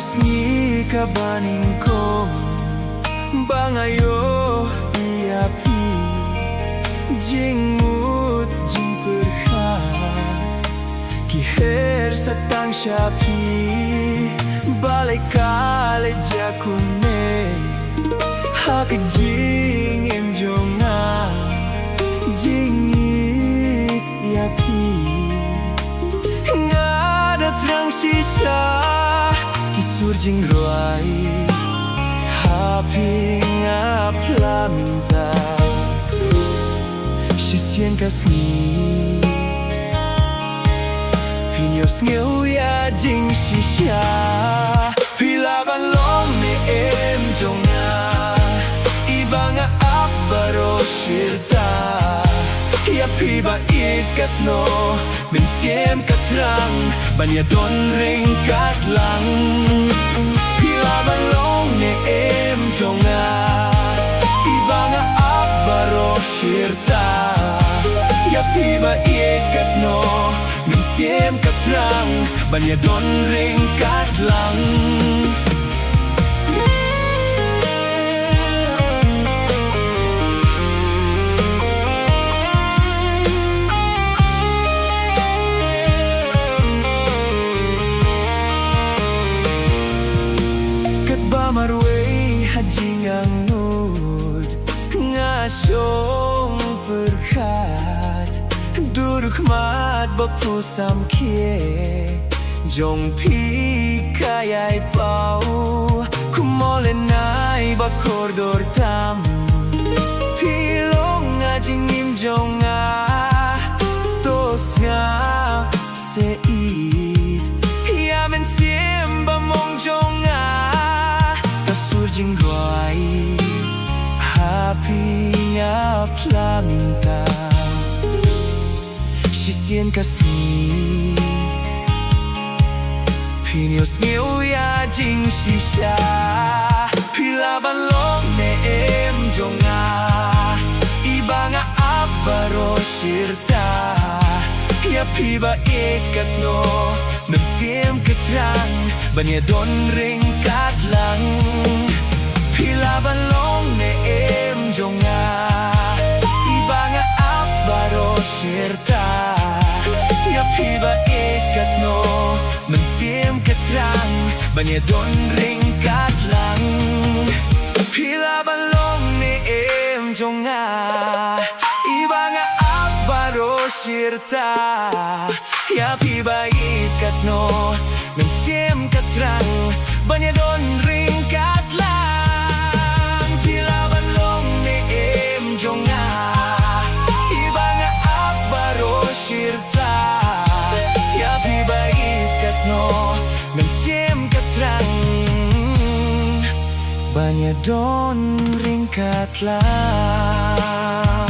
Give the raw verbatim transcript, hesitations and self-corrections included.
Sngi kaba nyngkong ba nga ïohi ïa phi, jingmut jingpyrkhat ki her sa tang sha phi. Balei ka leh jia kumne ha ka jingim jong nga? Jingïeit ïa phi nga da thrang shisha, ki sur jingrwai ha phi nga phla mynta. Shisien ka sngi phin ïohsngew ïa jingshisha. Phi lah ban long ne em jong nga, i ba nga ap baroh shirta. Ïa phi ba ïeit katno, mynsiem ka thrang ban ïadon ryngkat lang. Phi lah ban long ne em jong nga, i ba nga ap baroh shirta. Ïa phi ba ïeit katno, mynsiem ka thrang ban ïadon ryngkat lang. Katba marwei ha jingangnud, nga shong pyrkhat, dur khmat ba pus samkhie jong phi ka ïai paw. Kumno lehniam ba kordor tam, phi long ha jingim jong nga. To sngap seh ïa mynsiem ba mong jong nga. Ka sur jingrwai ha phi nga phla mynta. Shisien ka sngi phin ïohsngew ïa jingshisha. Phi lah ban long ne em jong nga, i ba nga ap baroh shirta. Ïa phi ba ïeit katno, mynsiem ka thrang ban ïadon ryngkat lang. Phi lah ban long ne em jong nga, i ba nga ap baroh shirta. Ïa phi ba ïeit katno, mynsiem ka thrang ban ïadon ryngkat lang. Phi lah ban long ne em jong nga, i ba nga ap baroh shirta. Ïa phi ba ïeit katno, mynsiem ka thrang ban ïadon ryngkat lang. Phi lah ban long ne em jong nga, i ba nga ap baroh shirta. Ïa phi ba ïeit katno, mynsiem ka thrang ban ïadon ryngkat lang.